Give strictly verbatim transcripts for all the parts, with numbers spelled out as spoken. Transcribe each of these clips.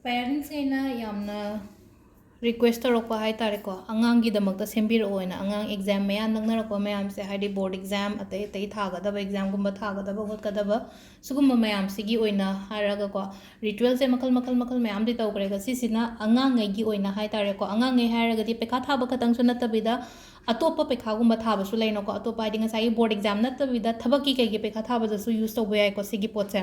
Parentsꯈꯩꯅ ꯌꯥꯝꯅ request ꯇꯧꯔꯛꯄ ꯍꯥꯏ ꯇꯥꯔꯦꯀꯣ, ꯑꯉꯥꯡꯒꯤꯗꯃꯛꯇ ꯁꯦꯝꯕꯤꯔꯛꯑꯣꯅ꯫ ꯑꯉꯥꯡ exam ꯃꯌꯥ ꯅꯛꯅꯔꯛꯄ ꯃꯌꯥꯝꯁꯦ, ꯍꯥꯏꯗꯤ board exam, ꯑꯇꯩ ꯑꯇꯩ ꯊꯥꯒꯗꯕ examꯒꯨꯝꯕ ꯊꯥꯒꯗꯕ ꯈꯣꯠꯀꯗꯕ, ꯁꯤꯒꯨꯝꯕ ꯃꯌꯥꯝꯁꯤꯒꯤ ꯑꯣꯏꯅ ꯍꯥꯏꯔꯒꯀꯣ, ritualꯁꯦ ꯃꯈꯜ ꯃꯈꯜ ꯃꯈꯜ ꯃꯌꯥꯝꯗꯤ ꯇꯧꯈ꯭ꯔꯦ꯫ ꯑꯗꯣ ꯁꯤꯁꯤꯅ ꯑꯉꯥꯡꯉꯩꯒꯤ ꯑꯣꯏꯅ ꯍꯥꯏ ꯇꯥꯔꯦꯀꯣ, ꯑꯉꯥꯡꯉꯩ ꯍꯥꯏꯔꯒꯗꯤ ꯄꯩꯈꯥ ꯊꯥꯕ ꯈꯛꯇꯪꯁꯨ ꯅꯠꯇꯕꯤꯗ, ꯑꯇꯣꯞꯄ ꯄꯩꯈꯥꯒꯨꯝꯕ ꯊꯥꯕꯁꯨ ꯂꯩꯅꯀꯣ, ꯑꯇꯣꯞꯄ ꯍꯥꯏꯗꯤ ꯉꯁꯥꯏꯒꯤ board exam ꯅꯠꯇꯕꯤꯗ ꯊꯕꯛꯀꯤ ꯀꯩꯒꯤ ꯄꯩꯈꯥ ꯊꯥꯕꯗꯁꯨ use ꯇꯧꯕ ꯌꯥꯏꯀꯣ ꯁꯤꯒꯤ ꯄꯣꯠꯁꯦ꯫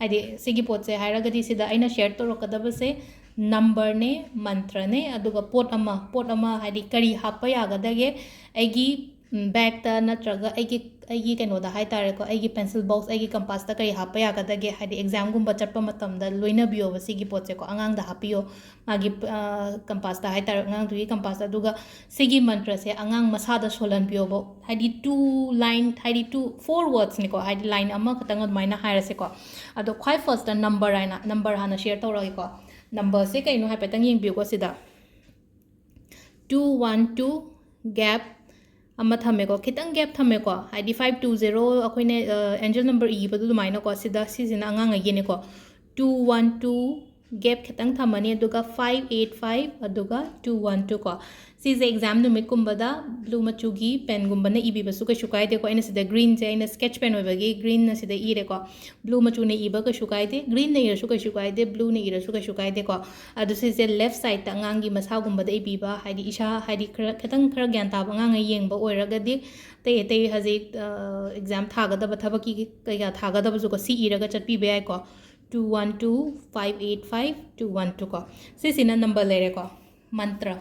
ꯍꯥꯏꯗꯤ ꯁꯤꯒꯤ ꯄꯣꯠꯁꯦ ꯍꯥꯏꯔꯒꯗꯤ ꯁꯤꯗ ꯑꯩꯅ share ꯇꯧꯔꯛꯀꯗꯕꯁꯦ numberꯅꯦ, ꯃꯟꯇ꯭ꯔꯅꯦ, ꯑꯗꯨꯒ ꯄꯣꯠ ꯑꯃ, ꯄꯣꯠ ꯑꯃ ꯍꯥꯏꯗꯤ ꯀꯔꯤ ꯍꯥꯞꯄ ꯌꯥꯒꯗꯒꯦ ꯑꯩꯒꯤ, ꯎꯝ, bagꯇ ꯅꯠꯇ꯭ꯔꯒ ꯑꯩꯒꯤ, ꯑꯩꯒꯤ ꯀꯩꯅꯣꯗ ꯍꯥꯏ ꯇꯥꯔꯦꯀꯣ, ꯑꯩꯒꯤ pencil box, ꯑꯩꯒꯤ compassꯇ ꯀꯔꯤ ꯍꯥꯞꯄ ꯌꯥꯒꯗꯒꯦ, ꯍꯥꯏꯗꯤ examꯒꯨꯝꯕ ꯆꯠꯄ ꯃꯇꯝꯗ ꯂꯣꯏꯅꯕꯤꯌꯣꯕ ꯁꯤꯒꯤ ꯄꯣꯠꯁꯦꯀꯣ, ꯑꯉꯥꯡꯗ ꯍꯥꯞꯄꯤꯌꯣ, ꯃꯥꯒꯤ, ꯑ, compassꯇ ꯍꯥꯏ ꯇꯥꯔꯦ, ꯑꯉꯥꯡꯗꯨꯒꯤ compassꯇ꯫ ꯑꯗꯨꯒ ꯁꯤꯒꯤ ꯃꯟꯇ꯭ꯔꯁꯦ ꯑꯉꯥꯡ ꯃꯁꯥꯗ ꯁꯣꯜꯍꯟꯕꯤꯌꯣꯕ, ꯍꯥꯏꯗꯤ two line, ꯍꯥꯏꯗꯤ two, four wordsꯅꯤꯀꯣ, ꯍꯥꯏꯗꯤ line ꯑꯃꯈꯛꯇꯪ ꯑꯗꯨꯃꯥꯏꯅ ꯍꯥꯏꯔꯁꯦꯀꯣ꯫ ꯑꯗꯣ ꯈ꯭ꯋꯥꯏ firstꯇ number ꯍꯥꯏꯅ, number ꯍꯥꯟꯅ share ꯇꯧꯔꯒꯦꯀꯣ꯫ Numberꯁꯦ ꯀꯩꯅꯣ ꯍꯥꯏꯐꯦꯠꯇꯪ ꯌꯦꯡꯕꯤꯌꯨꯀꯣ ꯁꯤꯗ꯫ Two one two gap ꯑꯃ ꯊꯝꯃꯦꯀꯣ, ꯈꯤꯇꯪ gap ꯊꯝꯃꯦꯀꯣ, ꯍꯥꯏꯗꯤ five two zero ꯑꯩꯈꯣꯏꯅ, ꯑ, angel number ꯏꯕꯗꯣ ꯑꯗꯨꯃꯥꯏꯅꯀꯣ, ꯁꯤꯗ ꯁꯤꯁꯤꯅ ꯑꯉꯥꯡꯉꯩꯒꯤꯅꯦꯀꯣ꯫ Two one two gap ꯈꯤꯇꯪ ꯊꯝꯃꯅꯤ, ꯑꯗꯨꯒ five eight five, ꯑꯗꯨꯒ two one two ꯀꯣ꯫ ꯁꯤꯁꯦ exam ꯅꯨꯃꯤꯠꯀꯨꯝꯕꯗ blue ꯃꯆꯨꯒꯤ penꯒꯨꯝꯕꯅ ꯏꯕꯤꯕꯁꯨ ꯀꯩꯁꯨ ꯀꯥꯏꯗꯦꯀꯣ꯫ ꯑꯩꯅ ꯁꯤꯗ greenꯁꯦ ꯑꯩꯅ sketch pen ꯑꯣꯏꯕꯒꯤ greenꯅ ꯁꯤꯗ ꯏꯔꯦꯀꯣ꯫ Blueꯅ ꯏꯕ ꯀꯩꯁꯨ ꯀꯥꯏꯗꯦ, greenꯅ ꯏꯔꯁꯨ ꯀꯩꯁꯨ ꯀꯥꯏꯗꯦ, blueꯅ ꯏꯔꯁꯨ ꯀꯩꯁꯨ ꯀꯥꯏꯗꯦꯀꯣ꯫ ꯑꯗꯨ ꯁꯤꯁꯦ left sideꯇ ꯑꯉꯥꯡꯒꯤ ꯃꯁꯥꯒꯨꯝꯕꯗ ꯏꯕꯤꯕ, ꯍꯥꯏꯗꯤ ꯏꯁꯥ, ꯍꯥꯏꯗꯤ ꯈꯔ, ꯈꯤꯇꯪ ꯈꯔ ꯒ꯭ꯌꯥꯟ ꯇꯥꯕ ꯑꯉꯥꯡꯉꯩ ꯌꯦꯡꯕ ꯑꯣꯏꯔꯒꯗꯤ, ꯑꯇꯩ ꯑꯇꯩ ꯍꯧꯖꯤꯛ, ꯑ, exam ꯊꯥꯒꯗꯕ ꯊꯕꯛꯀꯤ ꯀꯩꯀꯥ ꯊꯥꯒꯗꯕꯁꯨꯀꯣ, ꯁꯤ ꯏꯔꯒ ꯆꯠꯄꯤꯕ ꯌꯥꯏꯀꯣ꯫ Two one two five eight five two one two ꯀꯣ꯫ ꯁꯤꯁꯤꯅ number ꯂꯩꯔꯦꯀꯣ꯫ ꯃꯟꯇ꯭ꯔ,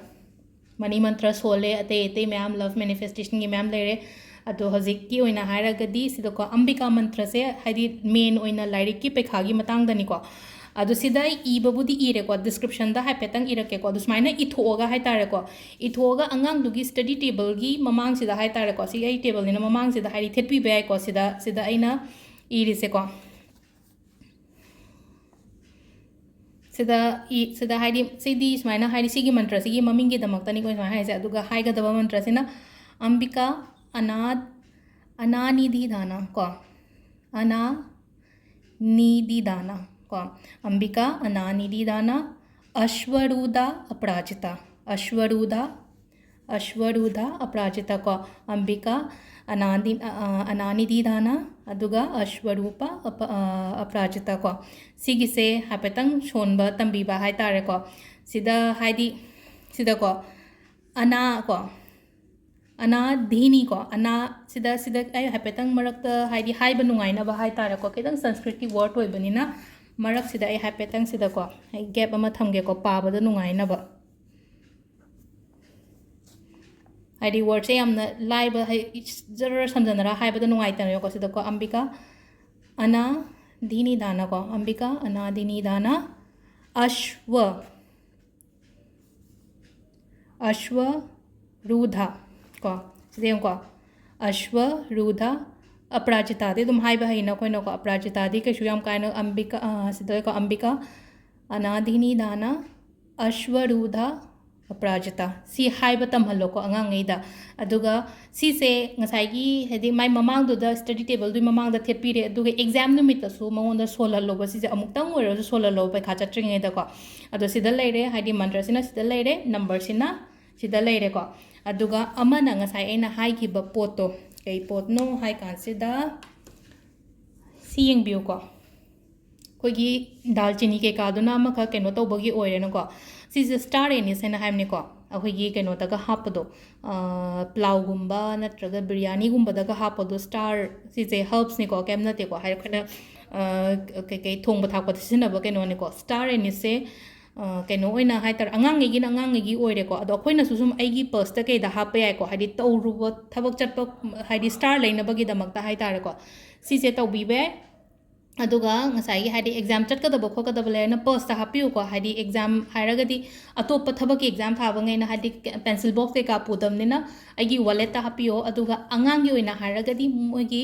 money ꯃꯟꯇ꯭ꯔ ꯁꯣꯜꯂꯦ, ꯑꯇꯩ ꯑꯇꯩ ꯃꯌꯥꯝ love manifestationꯒꯤ ꯃꯌꯥꯝ ꯂꯩꯔꯦ꯫ ꯑꯗꯣ ꯍꯧꯖꯤꯛꯀꯤ ꯑꯣꯏꯅ ꯍꯥꯏꯔꯒꯗꯤ ꯁꯤꯗꯀꯣ, ꯑꯝꯕꯤꯀꯥ ꯃꯟꯇ꯭ꯔꯁꯦ ꯍꯥꯏꯗꯤ main ꯑꯣꯏꯅ ꯂꯥꯏꯔꯤꯛꯀꯤ ꯄꯩꯈꯥꯒꯤ ꯃꯇꯥꯡꯗꯅꯤꯀꯣ꯫ ꯑꯗꯣ ꯁꯤꯗ ꯑꯩ ꯏꯕꯕꯨꯗꯤ ꯏꯔꯦꯀꯣ, descriptionꯗ ꯍꯥꯏꯐꯦꯠꯇꯪ ꯏꯔꯛꯀꯦꯀꯣ꯫ ꯑꯗꯨ ꯁꯨꯃꯥꯏꯅ ꯏꯊꯣꯛꯑꯒ ꯍꯥꯏ ꯇꯥꯔꯦꯀꯣ, ꯏꯊꯣꯛꯑꯒ ꯑꯉꯥꯡꯗꯨꯒꯤ study tableꯒꯤ ꯃꯃꯥꯡꯁꯤꯗ ꯍꯥꯏ ꯇꯥꯔꯦꯀꯣ, ꯁꯤ ꯑꯩ tableꯅꯤꯅ ꯃꯃꯥꯡꯁꯤꯗ ꯍꯥꯏꯗꯤ ꯊꯦꯠꯄꯤꯕ ꯌꯥꯏꯀꯣ꯫ ꯁꯤꯗ, ꯁꯤꯗ ꯑꯩꯅ ꯏꯔꯤꯁꯦꯀꯣ꯫ ꯁꯤꯗ ꯏ-, ꯁꯤꯗ ꯍꯥꯏꯗꯤ, ꯁꯤꯗꯤ ꯁꯨꯃꯥꯏꯅ ꯍꯥꯏꯗꯤ, ꯁꯤꯒꯤ ꯃꯟꯇ꯭ꯔꯁꯤꯒꯤ ꯃꯃꯤꯡꯒꯤꯗꯃꯛꯇꯅꯤꯀꯣ ꯁꯨꯃꯥꯏꯅ ꯍꯥꯏꯁꯦ꯫ ꯑꯗꯨꯒ ꯍꯥꯏꯒꯗꯕ ꯃꯟꯇ꯭ꯔꯁꯤꯅ ꯑꯝꯕꯤꯀꯥ ꯑꯅꯥ, ꯑꯅꯥꯅꯤꯙꯤ ꯗꯥꯅ ꯀꯣ, ꯑꯅꯥ ꯅꯤꯙꯤ ꯗꯥꯅ ꯀꯣ, ꯑꯝꯕꯤꯀꯥ ꯑꯅꯥꯅꯤꯗꯤꯗꯥꯅ ꯑꯁ꯭ꯋꯔꯨꯙ ꯑꯄ꯭ꯔꯥꯖꯤꯇꯥ꯫ ꯑꯁ꯭ꯋꯔꯨꯙ, ꯑꯁ꯭ꯋꯔꯨꯙ ꯑꯄ꯭ꯔꯥꯖꯤꯇꯥ ꯀꯣ꯫ ꯑꯝꯕꯤꯀꯥ ꯑꯅꯥꯗꯤ-, ꯑ, ꯑ, ꯑꯅꯥꯅꯤꯗꯤꯗꯥꯅ, ꯑꯗꯨꯒ ꯑꯁ꯭ꯋꯔꯨꯄ ꯑꯄ-, ꯑ, ꯑꯄ꯭ꯔꯥꯖꯤꯇꯥ ꯀꯣ꯫ ꯁꯤꯒꯤꯁꯦ ꯍꯥꯏꯐꯦꯠꯇꯪ ꯁꯣꯟꯕ ꯇꯝꯕꯤꯕ ꯍꯥꯏ ꯇꯥꯔꯦꯀꯣ꯫ ꯁꯤꯗ ꯍꯥꯏꯗꯤ, ꯁꯤꯗꯀꯣ, ꯑꯅꯥ ꯀꯣ, ꯑꯅꯥ ꯙꯤꯅꯤ ꯀꯣ, ꯑꯅꯥ ꯁꯤꯗ, ꯁꯤꯗ ꯑꯩ ꯍꯥꯏꯐꯦꯠꯇꯪ ꯃꯔꯛꯇ ꯍꯥꯏꯗꯤ ꯍꯥꯏꯕ ꯅꯨꯡꯉꯥꯏꯅꯕ ꯍꯥꯏ ꯇꯥꯔꯦꯀꯣ, ꯈꯤꯇꯪ ꯁꯪꯁꯀ꯭ꯔꯤꯠꯀꯤ ꯋꯥꯔꯗ ꯑꯣꯏꯕꯅꯤꯅ ꯃꯔꯛꯁꯤꯗ ꯑꯩ ꯍꯥꯏꯐꯦꯠꯇꯪ ꯁꯤꯗꯀꯣ ꯑꯩ ꯒꯦꯞ ꯑꯃ ꯊꯝꯒꯦꯀꯣ, ꯄꯥꯕꯗ ꯅꯨꯡꯉꯥꯏꯅꯕ꯫ ꯍꯥꯏꯗꯤ ꯋꯥꯔꯗꯁꯦ ꯌꯥꯝꯅ ꯂꯥꯏꯕ, ꯍꯥꯏ-, ꯖꯔ ꯁꯝꯖꯟꯅꯔ ꯍꯥꯏꯕꯗ ꯅꯨꯡꯉꯥꯏꯇꯅꯦꯕꯀꯣ꯫ ꯁꯤꯗꯀꯣ ꯑꯝꯕꯤꯀꯥ ꯑꯅꯥ ꯙꯤꯅꯤ ꯗꯥꯅ ꯀꯣ, ꯑꯝꯕꯤꯀꯥ ꯑꯅꯥ ꯙꯤꯅꯤ ꯗꯥꯅ ꯑꯁ꯭ꯋ ꯑꯁ꯭ꯋ ꯔꯨꯙ ꯀꯣ, ꯁꯤꯗ ꯌꯦꯡꯉꯨꯀꯣ, ꯑꯁ꯭ꯋ ꯔꯨꯙ ꯑꯄ꯭ꯔꯥꯖꯤꯇꯥꯗꯤ ꯑꯗꯨꯝ ꯍꯥꯏꯕ ꯍꯩꯅ ꯑꯩꯈꯣꯏꯅꯀꯣ꯫ ꯑꯄ꯭ꯔꯥꯖꯤꯇꯥꯗꯤ ꯀꯩꯁꯨ ꯌꯥꯝ ꯀꯥꯏꯅ ꯑꯝꯕꯤꯀꯥ, ꯑ, ꯁꯤꯗꯀꯣ, ꯑꯝꯕꯤꯀꯥ ꯑꯅꯥ ꯙꯤꯅꯤ ꯗꯥꯅ ꯑꯁ꯭ꯋ ꯔꯨꯙ ꯑꯄ꯭ꯔꯥꯖꯤꯇꯥ꯫ ꯁꯤ ꯍꯥꯏꯕ ꯇꯝꯍꯜꯂꯣꯀꯣ ꯑꯉꯥꯡꯉꯩꯗ꯫ ꯑꯗꯨꯒ ꯁꯤꯁꯦ ꯉꯁꯥꯏꯒꯤ ꯍꯥꯏꯗꯤ ꯃꯥꯏ ꯃꯃꯥꯡꯗꯨꯗ study tableꯗꯨꯒꯤ ꯃꯃꯥꯡꯗ ꯊꯦꯠꯄꯤꯔꯦ, ꯑꯗꯨꯒ exam ꯅꯨꯃꯤꯠꯇꯁꯨ ꯃꯉꯣꯟꯗ ꯁꯣꯜꯍꯜꯂꯣꯕ꯫ ꯁꯤꯁꯦ ꯑꯃꯨꯛꯇꯪ ꯑꯣꯏꯔꯁꯨ ꯁꯣꯜꯍꯜꯂꯣꯕ ꯄꯩꯈꯥ ꯆꯠꯇ꯭ꯔꯤꯉꯩꯗꯀꯣ꯫ ꯑꯗꯣ ꯁꯤꯗ ꯂꯩꯔꯦ, ꯍꯥꯏꯗꯤ ꯃꯟꯇ꯭ꯔꯁꯤꯅ ꯁꯤꯗ ꯂꯩꯔꯦ, ꯅꯝꯕꯔꯁꯤꯅ ꯁꯤꯗ ꯂꯩꯔꯦꯀꯣ꯫ ꯑꯗꯨꯒ ꯑꯃꯅ ꯉꯁꯥꯏ ꯑꯩꯅ ꯍꯥꯏꯈꯤꯕ ꯄꯣꯠꯇꯣ, ꯀꯩ ꯄꯣꯠꯅꯣ ꯍꯥꯏ ꯀꯥꯟꯁꯤꯗ ꯁꯤ ꯌꯦꯡꯕꯤꯌꯨꯀꯣ꯫ ꯑꯩꯈꯣꯏꯒꯤ ꯗꯥꯜꯆꯤꯅꯤ ꯀꯩꯀꯥꯗꯨꯅ ꯑꯃꯈꯛ ꯀꯩꯅꯣ ꯇꯧꯕꯒꯤ ꯑꯣꯏꯔꯦꯅꯀꯣ꯫ ꯁꯤꯁꯦ star anise ꯍꯥꯏꯅ ꯍꯥꯏꯕꯅꯤꯀꯣ, ꯑꯩꯈꯣꯏꯒꯤ ꯀꯩꯅꯣꯗꯒ ꯍꯥꯞꯄꯗꯣ, ꯑ, ꯄ꯭ꯂꯥꯎꯒꯨꯝꯕ ꯅꯠꯇ꯭ꯔꯒ ꯕꯤꯔꯌꯥꯅꯤꯒꯨꯝꯕꯗꯒ ꯍꯥꯞꯄꯗꯣ꯫ Star, ꯁꯤꯁꯦ herbsꯅꯤꯀꯣ, ꯀꯩꯝ ꯅꯠꯇꯦꯀꯣ, ꯍꯥꯏꯗꯤ ꯑꯩꯈꯣꯏꯅ, ꯑ, ꯀꯩꯀꯩ ꯊꯣꯡꯕ ꯊꯥꯛꯄꯗ ꯁꯤꯖꯤꯟꯅꯕ ꯀꯩꯅꯣꯅꯤꯀꯣ꯫ Star aniseꯁꯦ, ꯑ, ꯀꯩꯅꯣ ꯑꯣꯏꯅ ꯍꯥꯏ ꯇꯥꯔꯦ, ꯑꯉꯥꯡꯉꯩꯒꯤꯅ ꯑꯉꯥꯡꯉꯩꯒꯤ ꯑꯣꯏꯔꯦꯀꯣ꯫ ꯑꯗꯣ ꯑꯩꯈꯣꯏꯅꯁꯨ ꯁꯨꯝ ꯑꯩꯒꯤ purseꯇ ꯀꯩꯗ ꯍꯥꯞꯄ ꯌꯥꯏꯀꯣ, ꯍꯥꯏꯗꯤ ꯇꯧꯔꯨꯕ ꯊꯕꯛ ꯆꯠꯄ, ꯍꯥꯏꯗꯤ star ꯂꯩꯅꯕꯒꯤꯗꯃꯛꯇ ꯍꯥꯏ ꯇꯥꯔꯦꯀꯣ꯫ ꯁꯤꯁꯦ ꯇꯧꯕꯤꯕ ꯌꯥꯏ꯫ ꯑꯗꯨꯒ ꯉꯁꯥꯏꯒꯤ ꯍꯥꯏꯗꯤ exam ꯆꯠꯀꯗꯕ ꯈꯣꯠꯀꯗꯕ ꯂꯩꯔꯒꯅ purseꯇ ꯍꯥꯞꯄꯤꯌꯨꯀꯣ꯫ ꯍꯥꯏꯗꯤ exam ꯍꯥꯏꯔꯒꯗꯤ ꯑꯇꯣꯞꯄ ꯊꯕꯛꯀꯤ exam ꯊꯥꯕꯉꯩꯅ ꯍꯥꯏꯗꯤ pencil box ꯀꯩꯀꯥ ꯄꯨꯗꯕꯅꯤꯅ ꯑꯩꯒꯤ walletꯇ ꯍꯥꯞꯄꯤꯌꯣ꯫ ꯑꯗꯨꯒ ꯑꯉꯥꯡꯒꯤ ꯑꯣꯏꯅ ꯍꯥꯏꯔꯒꯗꯤ ꯃꯣꯏꯒꯤ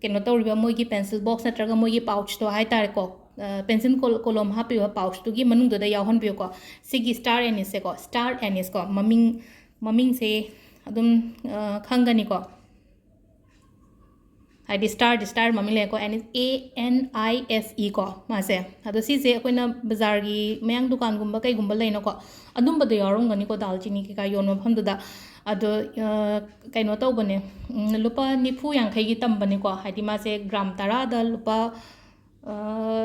ꯀꯩꯅꯣ ꯇꯧꯔꯤꯕ ꯃꯣꯏꯒꯤ pencil box ꯅꯠꯇ꯭ꯔꯒ ꯃꯣꯏꯒꯤ pouchꯇꯣ ꯍꯥꯏ ꯇꯥꯔꯦꯀꯣ, ꯑ, pencil ꯀꯣ-, ꯀꯣꯂꯣꯝ ꯍꯥꯞꯄꯤꯕ pouchꯇꯨꯒꯤ ꯃꯅꯨꯡꯗꯨꯗ ꯌꯥꯎꯍꯟꯕꯤꯌꯨꯀꯣ꯫ ꯁꯤꯒꯤ star aniseꯁꯦꯀꯣ, star aniseꯀꯣ, ꯃꯃꯤꯡ, ꯃꯃꯤꯡꯁꯦ ꯑꯗꯨꯝ, ꯑ, ꯈꯪꯒꯅꯤꯀꯣ꯫ ꯍꯥꯏꯗꯤ ꯁ꯭ꯇꯥꯔꯗꯤ ꯁ꯭ꯇꯥꯔ ꯃꯃꯤꯡ ꯂꯩꯀꯣ, N A N I S E ꯀꯣ ꯃꯥꯁꯦ꯫ ꯑꯗꯣ ꯁꯤꯁꯦ ꯑꯩꯈꯣꯏꯅ ꯕꯖꯥꯔꯒꯤ ꯃꯌꯥꯡ ꯗꯨꯀꯥꯟꯒꯨꯝꯕ ꯀꯩꯒꯨꯝꯕ ꯂꯩꯅꯀꯣ, ꯑꯗꯨꯝꯕꯗ ꯌꯥꯎꯔꯝꯒꯅꯤꯀꯣ, ꯗꯥꯜꯆꯤꯅꯤ ꯀꯩꯀꯥ ꯌꯣꯟꯕ ꯃꯐꯝꯗꯨꯗ꯫ ꯑꯗꯣ ꯀꯩꯅꯣ ꯇꯧꯕꯅꯦ, ꯂꯨꯄꯥ ꯅꯤꯐꯨ ꯌꯥꯡꯈꯩꯒꯤ ꯇꯝꯕꯅꯦꯀꯣ, ꯍꯥꯏꯗꯤ ꯃꯥꯁꯦ ꯒ꯭ꯔꯥꯝ ꯇꯔꯥꯗ ꯂꯨꯄꯥ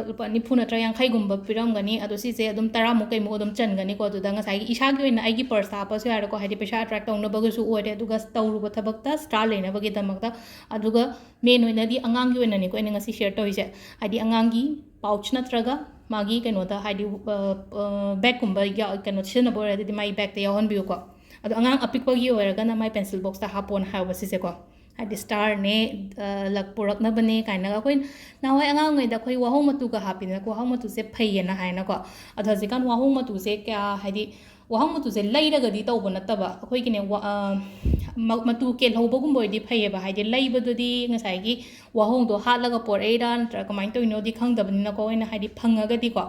ꯂꯨꯄꯥ ꯅꯤꯐꯨ ꯅꯠꯇ꯭ꯔꯒ ꯌꯥꯡꯈꯩꯒꯨꯝꯕ ꯄꯤꯔꯝꯒꯅꯤ꯫ ꯑꯗꯣ ꯁꯤꯁꯦ ꯑꯗꯨꯝ ꯇꯔꯥꯃꯨꯛ ꯀꯩꯃꯨꯛ ꯑꯗꯨꯝ ꯆꯟꯒꯅꯤꯀꯣ꯫ ꯑꯗꯨꯗ ꯉꯁꯥꯏꯒꯤ ꯏꯁꯥꯒꯤ ꯑꯣꯏꯅ ꯑꯩꯒꯤ ꯄꯔꯁꯇ ꯍꯥꯞꯄꯁꯨ ꯌꯥꯔꯦꯀꯣ, ꯍꯥꯏꯗꯤ ꯄꯩꯁꯥ ꯑꯦꯇ꯭ꯔꯦꯛ ꯇꯧꯅꯕꯒꯤꯁꯨ ꯑꯣꯏꯔꯦ, ꯑꯗꯨꯒ ꯇꯧꯔꯨꯕ ꯊꯕꯛꯇ ꯁ꯭ꯇꯥꯔ ꯂꯩꯅꯕꯒꯤꯗꯃꯛꯇ꯫ ꯑꯗꯨꯒ ꯃꯦꯟ ꯑꯣꯏꯅꯗꯤ ꯑꯉꯥꯡꯒꯤ ꯑꯣꯏꯅꯅꯤꯀꯣ ꯑꯩꯅ ꯉꯁꯤ ꯁꯤꯌꯔ ꯇꯧꯔꯤꯁꯦ, ꯍꯥꯏꯗꯤ ꯑꯉꯥꯡꯒꯤ ꯄꯥꯎꯆ ꯅꯠꯇ꯭ꯔꯒ ꯃꯥꯒꯤ ꯀꯩꯅꯣꯗ, ꯍꯥꯏꯗꯤ ꯕꯦꯒꯀꯨꯝꯕ ꯀꯩꯅꯣ ꯁꯤꯖꯤꯟꯅꯕ ꯑꯣꯏꯔꯒꯗꯤ ꯃꯥꯒꯤ ꯕꯦꯒꯇ ꯌꯥꯎꯍꯟꯕꯤꯌꯨꯀꯣ꯫ ꯑꯗꯣ ꯑꯉꯥꯡ ꯑꯄꯤꯛꯄꯒꯤ ꯑꯣꯏꯔꯒꯅ ꯃꯥꯏ ꯄꯦꯟꯁꯤꯜ ꯕꯣꯛꯁꯇ ꯍꯥꯞꯄꯣꯅ ꯍꯥꯏꯍꯧꯕ ꯁꯤꯁꯦꯀꯣ, ꯍꯥꯏꯗꯤ ꯁ꯭ꯇꯥꯔꯅꯦ, ꯂꯛ ꯄꯨꯔꯛꯅꯕꯅꯦ ꯀꯥꯏꯅꯒ꯫ ꯑꯩꯈꯣꯏ ꯅꯍꯥꯟꯋꯥꯏ ꯑꯉꯥꯡ ꯑꯣꯏꯔꯤꯉꯩꯗ ꯑꯩꯈꯣꯏ ꯋꯥꯍꯣꯡ ꯃꯇꯨꯒ ꯍꯥꯞꯄꯤꯗꯅꯀꯣ, ꯋꯥꯍꯣꯡ ꯃꯇꯨꯁꯦ ꯐꯩꯌꯦꯅ ꯍꯥꯏꯅꯀꯣ꯫ ꯑꯗꯣ ꯍꯧꯖꯤꯛꯀꯥꯟ ꯋꯥꯍꯣꯡ ꯃꯇꯨꯁꯦ ꯀꯌꯥ, ꯍꯥꯏꯗꯤ ꯋꯥꯍꯣꯡ ꯃꯇꯨꯁꯦ ꯂꯩꯔꯒꯗꯤ ꯇꯧꯕ ꯅꯠꯇꯕ, ꯑꯩꯈꯣꯏꯒꯤꯅꯦ ꯃꯇꯨ ꯀꯦꯜꯍꯧꯕꯒꯨꯝꯕ ꯑꯣꯏꯗꯤ ꯐꯩꯌꯦꯕ, ꯍꯥꯏꯗꯤ ꯂꯩꯕꯗꯨꯗꯤ ꯉꯁꯥꯏꯒꯤ ꯋꯥꯍꯣꯡꯗꯣ ꯍꯥꯠꯂꯒ ꯄꯣꯔꯛꯏꯔꯥ ꯅꯠꯇ꯭ꯔꯒ ꯀꯃꯥꯏꯅ ꯇꯧꯔꯤꯅꯣꯗꯤ ꯈꯪꯗꯕꯅꯤꯅꯀꯣ꯫ ꯑꯩꯅ ꯍꯥꯏꯗꯤ ꯐꯪꯉꯒꯗꯤꯀꯣ,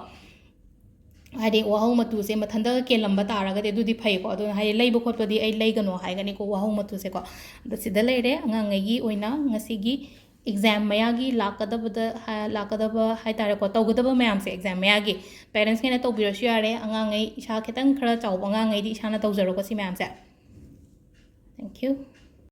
ꯍꯥꯏꯗꯤ ꯋꯥꯍꯣꯡ ꯃꯇꯨꯁꯦ ꯃꯊꯟꯇꯒ ꯀꯦꯜꯂꯝꯕ ꯇꯥꯔꯒꯗꯤ ꯑꯗꯨꯗꯤ ꯐꯩꯀꯣ꯫ ꯑꯗꯨꯅ ꯍꯥꯏꯗꯤ ꯂꯩꯕ ꯈꯣꯠꯄꯗꯤ ꯑꯩ ꯂꯩꯒꯅꯣ ꯍꯥꯏꯒꯅꯤꯀꯣ, ꯋꯥꯍꯣꯡ ꯃꯇꯨꯁꯦꯀꯣ꯫ ꯑꯗꯣ ꯁꯤꯗ ꯂꯩꯔꯦ ꯑꯉꯥꯡꯉꯩꯒꯤ ꯑꯣꯏꯅ ꯉꯁꯤꯒꯤ ꯑꯦꯛꯖꯥꯝ ꯃꯌꯥꯒꯤ ꯂꯥꯛꯀꯗꯕꯗ ꯍꯥ-, ꯂꯥꯛꯀꯗꯕ ꯍꯥꯏ ꯇꯥꯔꯦꯀꯣ, ꯇꯧꯒꯗꯕ ꯃꯌꯥꯝꯁꯦ ꯑꯦꯛꯖꯥꯝ ꯃꯌꯥꯒꯤ꯫ ꯄꯦꯔꯦꯟꯁꯈꯩꯅ ꯇꯧꯕꯤꯔꯁꯨ ꯌꯥꯔꯦ, ꯑꯉꯥꯡꯉꯩ ꯏꯁꯥ ꯈꯤꯇꯪ ꯈꯔ ꯆꯥꯎꯕ ꯑꯉꯥꯡꯉꯩꯗꯤ ꯏꯁꯥꯅ ꯇꯧꯖꯔꯣꯀꯣ ꯁꯤ ꯃꯌꯥꯝꯁꯦ꯫ Thank you꯫